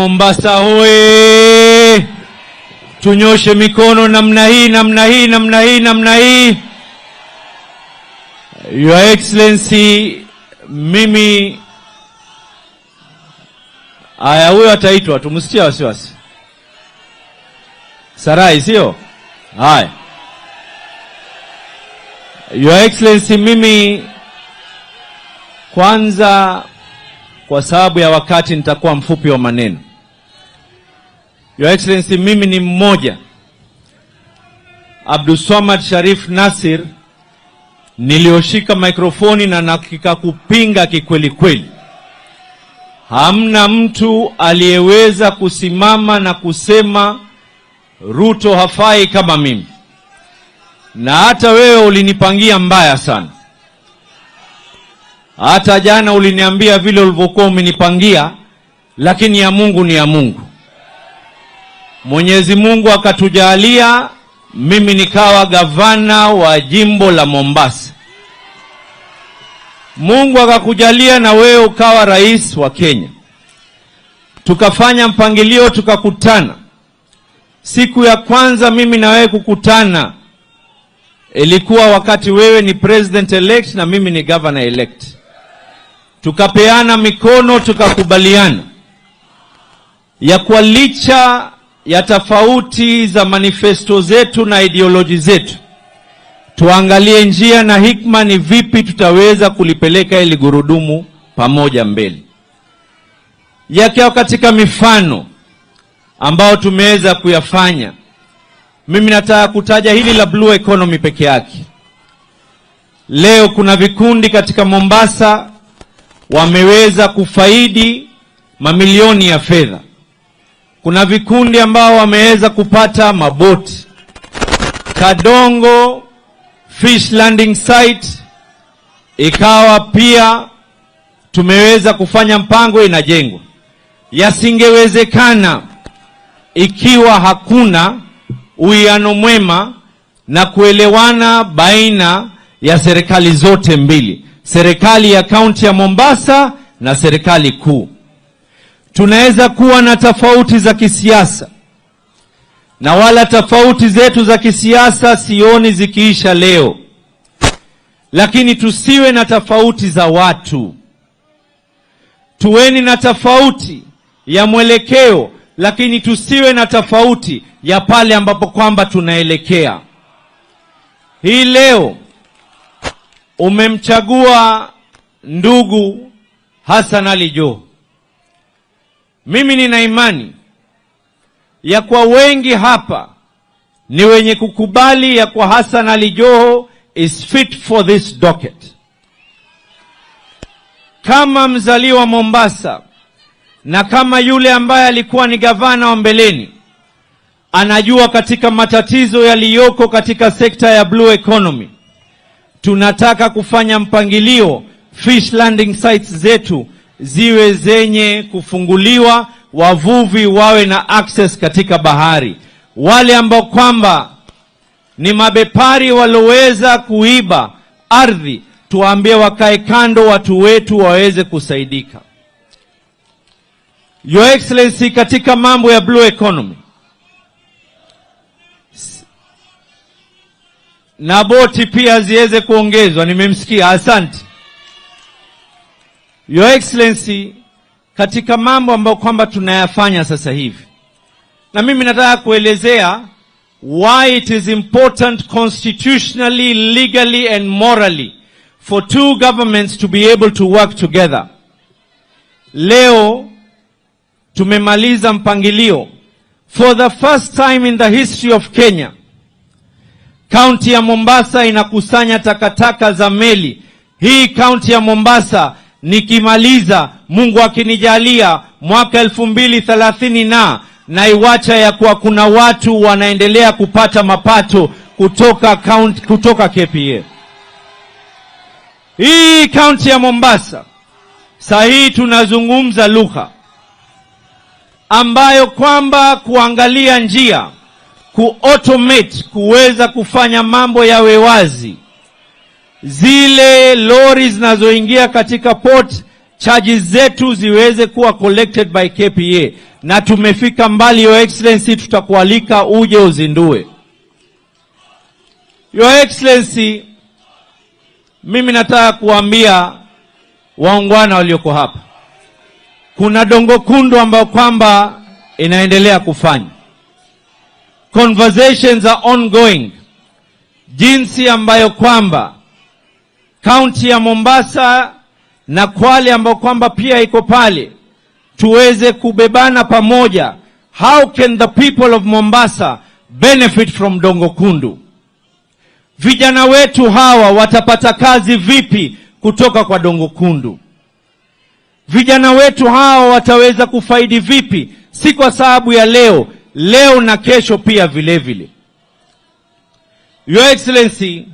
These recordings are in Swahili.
Mombasa hoye! Tunyoshe mikono namna hii, namna hii, namna hii, namna hii. Your Excellency, mimi aya, huyo ataitwa, tumsitie wasiwasi. Sarai, sio? Haya. Your Excellency, mimi kwanza, kwa sababu ya wakati, nitakuwa mfupi wa maneno. Your Excellency, mimi ni mmoja, Abdulswamad Sharif Nasir, nilioshika mikrofoni na nakika kupinga kikweli kweli. Hamna mtu aliyeweza kusimama na kusema Ruto hafai kama mimi, na hata wewe ulinipangia mbaya sana. Hata jana uliniambia vile ulivyokuwa umenipangia, lakini ya Mungu ni ya Mungu. Mwenyezi Mungu akatujalia mimi nikawa gavana wa jimbo la Mombasa. Mungu akakujalia na wewe ukawa rais wa Kenya. Tukafanya mpangilio, tukakutana. Siku ya kwanza mimi na wewe kukutana ilikuwa wakati wewe ni president elect na mimi ni governor elect. Tukapeana mikono, tukakubaliana ya kwa licha ya tofauti za manifesto zetu na ideology zetu, tuangalie njia na hikma ni vipi tutaweza kulipeleka ili gurudumu pamoja mbele. Yakiwa katika mifano ambao tumeweza kuyafanya, mimi nataka kutaja hili la blue economy peke yake. Leo kuna vikundi katika Mombasa wameweza kufaidi mamilioni ya fedha. Kuna vikundi ambao wameweza kupata maboti. Kadongo Fish Landing Site ikawa pia tumeweza kufanya mpango, inajengwa. Yasingewezekana ikiwa hakuna uwiano mwema na kuelewana baina ya serikali zote mbili, serikali ya kaunti ya Mombasa na serikali kuu. Tunaweza kuwa na tofauti za kisiasa, na wala tofauti zetu za kisiasa sioni zikiisha leo, lakini tusiwe na tofauti za watu. Tuweni na tofauti ya mwelekeo, lakini tusiwe na tofauti ya pale ambapo kwamba tunaelekea. Hii leo umemchagua ndugu Hassan Ali Joho. Mimi nina imani ya kwa wengi hapa ni wenye kukubali ya kwa Hassan Ali Joho is fit for this docket. Kama mzaliwa Mombasa na kama yule ambaye alikuwa ni gavana wa mbeleni, anajua katika matatizo yaliyoko katika sekta ya blue economy, tunataka kufanya mpangilio fish landing sites zetu ziwe zenye kufunguliwa, wavuvi wawe na access katika bahari. Wale ambao kwamba ni mabepari waloweza kuiba ardhi, tuwaambie wakae kando, watu wetu waweze kusaidika. Your Excellency, katika mambo ya blue economy na boti pia ziweze kuongezwa, nimemsikia, asante. Your Excellency, katika mambo ambayo kwamba tunayafanya sasa hivi, na mimi nataka kuelezea why it is important constitutionally, legally and morally for two governments to be able to work together. Leo tumemaliza mpangilio, for the first time in the history of Kenya, kaunti ya Mombasa inakusanya takataka za meli. Hii kaunti ya Mombasa nikimaliza, Mungu akinijalia, mwaka 2030 na naiwacha ya kuwa kuna watu wanaendelea kupata mapato kutoka county, kutoka KPA. Hii kaunti ya Mombasa saa hii tunazungumza lugha ambayo kwamba kuangalia njia ku-automate, kuweza kufanya mambo yawe wazi. Zile lori zinazoingia katika port, charges zetu ziweze kuwa collected by KPA. na tumefika mbali. Your Excellency, tutakualika uje uzindue. Your Excellency, mimi nataka kuambia waungwana walioko hapa, kuna Dongo Kundu ambayo kwamba inaendelea kufanya. Conversations are ongoing, jinsi ambayo kwamba kaunti ya Mombasa na Kwale ambayo kwamba pia iko pale tuweze kubebana pamoja. How can the people of Mombasa benefit from Dongo Kundu? Vijana wetu hawa watapata kazi vipi kutoka kwa Dongo Kundu? Vijana wetu hawa wataweza kufaidi vipi? Si kwa sababu ya leo, leo na kesho pia vile vile. Your Excellency,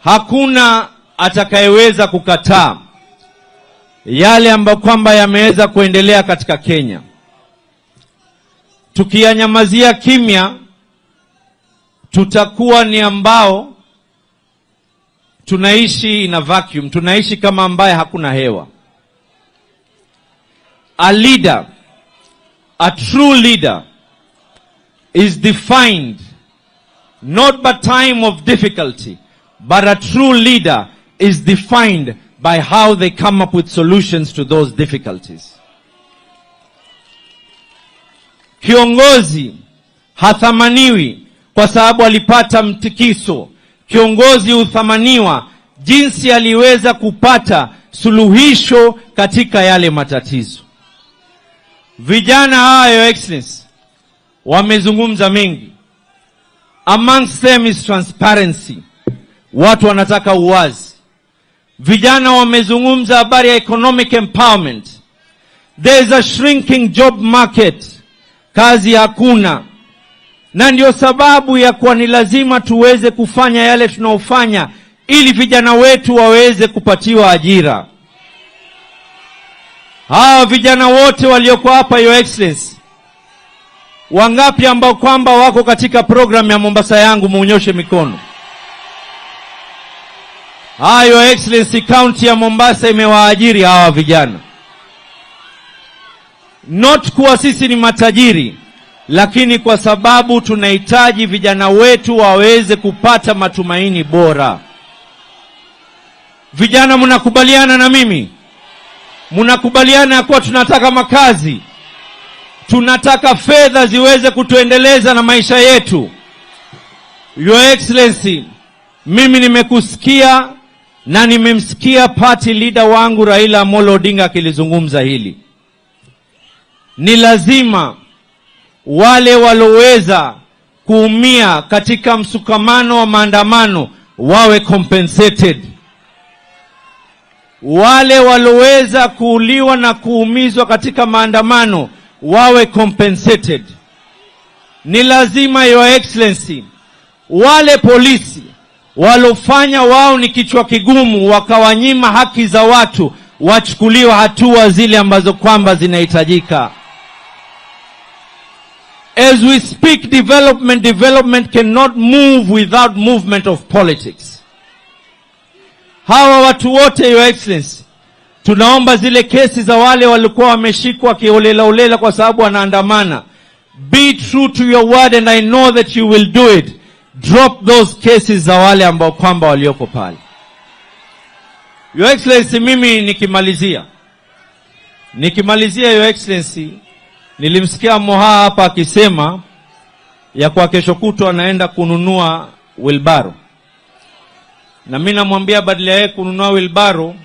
hakuna atakayeweza kukataa yale ambayo kwamba yameweza kuendelea katika Kenya. Tukiyanyamazia kimya, tutakuwa ni ambao tunaishi in a vacuum, tunaishi kama ambaye hakuna hewa. A leader, a true leader is defined not by time of difficulty, but a true leader is defined by how they come up with solutions to those difficulties. Kiongozi hathamaniwi kwa sababu alipata mtikiso. Kiongozi huthamaniwa jinsi aliweza kupata suluhisho katika yale matatizo. Vijana hawa, Your Excellency, wamezungumza mengi. Amongst them is transparency. Watu wanataka uwazi. Vijana wamezungumza habari ya economic empowerment. There is a shrinking job market. Kazi hakuna. Na ndio sababu ya kuwa ni lazima tuweze kufanya yale tunaofanya ili vijana wetu waweze kupatiwa ajira. Hawa vijana wote walioko hapa, Your Excellency, wangapi ambao kwamba wako katika program ya Mombasa Yangu? Muonyeshe mikono. Haya, Your Excellency, county ya Mombasa imewaajiri hawa vijana. Not kuwa sisi ni matajiri, lakini kwa sababu tunahitaji vijana wetu waweze kupata matumaini bora. Vijana, mnakubaliana na mimi? Mnakubaliana kuwa tunataka makazi? Tunataka fedha ziweze kutuendeleza na maisha yetu. Your Excellency, mimi nimekusikia na nimemsikia party leader wangu Raila Amolo Odinga akilizungumza hili. Ni lazima wale waloweza kuumia katika msukamano wa maandamano wawe compensated. Wale waloweza kuuliwa na kuumizwa katika maandamano wawe compensated. Ni lazima, Your Excellency, wale polisi walofanya wao ni kichwa kigumu wakawanyima haki za watu wachukuliwe hatua zile ambazo kwamba zinahitajika. As we speak development, development cannot move without movement of politics. Hawa watu wote, Your Excellency, tunaomba zile kesi za wale walikuwa wameshikwa kiholela holela kwa sababu wanaandamana. Be true to your word and I know that you will do it. Drop those cases za wale ambao kwamba walioko pale. Your Excellency, mimi nikimalizia, Your Excellency, nilimsikia Moha hapa akisema ya kwa kesho kutwa anaenda kununua wheelbarrow, na mimi namwambia badala yeye kununua wheelbarrow,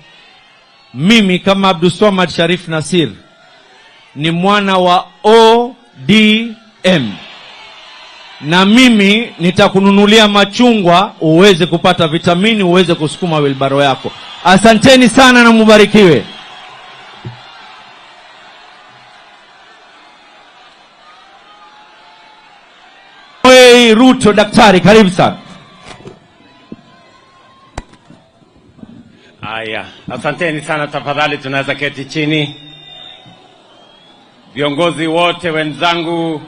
mimi kama Abdulswamad Sharif Nasir ni mwana wa ODM, na mimi nitakununulia machungwa uweze kupata vitamini, uweze kusukuma wheelbarrow yako. Asanteni sana na mubarikiwe. Hey, Ruto, daktari, karibu sana. Haya, asanteni sana. Tafadhali tunaweza keti chini. Viongozi wote wenzangu,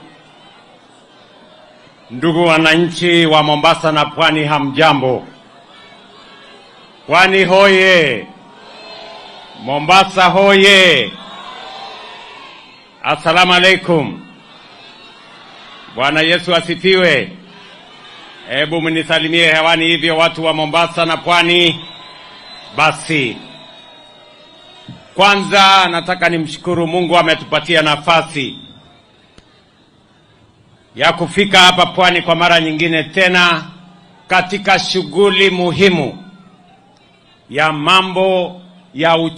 ndugu wananchi wa Mombasa na Pwani, hamjambo? Pwani hoye! Mombasa hoye! Assalamu alaikum. Bwana Yesu asifiwe. Hebu mnisalimie hewani hivyo watu wa Mombasa na Pwani. Basi kwanza nataka nimshukuru Mungu ametupatia nafasi ya kufika hapa Pwani kwa mara nyingine tena katika shughuli muhimu ya mambo ya uchumi.